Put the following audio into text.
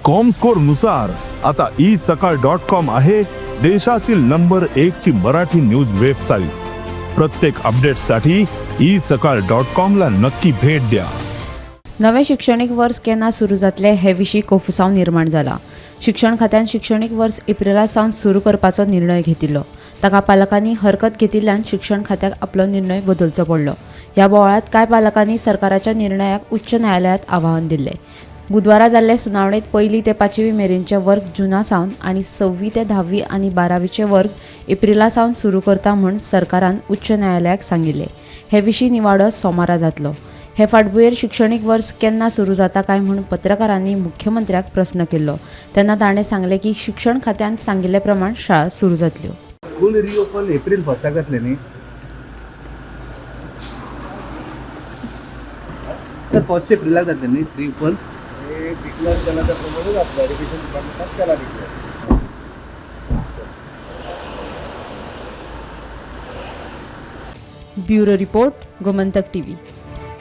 Comscore नुसार आता E सकाळ डॉट कॉम आहे देशातील नंबर एक ची मराठी न्यूज वेबसाईट. प्रत्येक अपडेटसाठी ई सकाळ डॉट कॉम ला नक्की भेट द्या. नवें शिक्षणीक वर्स केन्ना सुरू जातलें हे विशीं कोफुसांव निर्माण जाला. शिक्षण खात्यान शिक्षणीक वर्स एप्रिला सावन सुरू करपाचो निर्णय घेतिल्लो. ताका पालकांनी हरकत घेतिल्ल्यान शिक्षण खात्याक आपलो निर्णय बदलचो पडलो. ह्या बोवाळांत कांय पालकांनी सरकाराच्या निर्णयाक उच्च न्यायालयांत आव्हान दिल्लें. बुधवारा जाल्ले सुनावणेंत पयली ते पांचवी मेरेनचे वर्ग जुना सावन आनी सव्वी ते धावी आनी बारावीचे वर्ग एप्रिला सावन सुरू करता म्हूण सरकारान उच्च न्यायालयाक सांगिल्लें. हे विशीं निवाडो सोमारा जातलो. हे फाटभुंयेर शिक्षणीक वर्स केन्ना सुरू जाता काय म्हूण पत्रकारांनी मुख्यमंत्र्याक प्रस्न केल्लो तेन्ना ताणें सांगलें की शिक्षण खात्यान सांगिल्ले प्रमाण शाळा सुरू जातल्यो. स्कूल रिओपन एप्रील फर्स्टाक जातलें न्ही सर? फर्स्ट एप्रिलाक जातलें न्ही रिओपन? हे डिक्लेअर केला त्या प्रमाणे जातलं. एज्युकेशन डिपार्टमेंटान केला declare. Bureau report, Gomantak TV.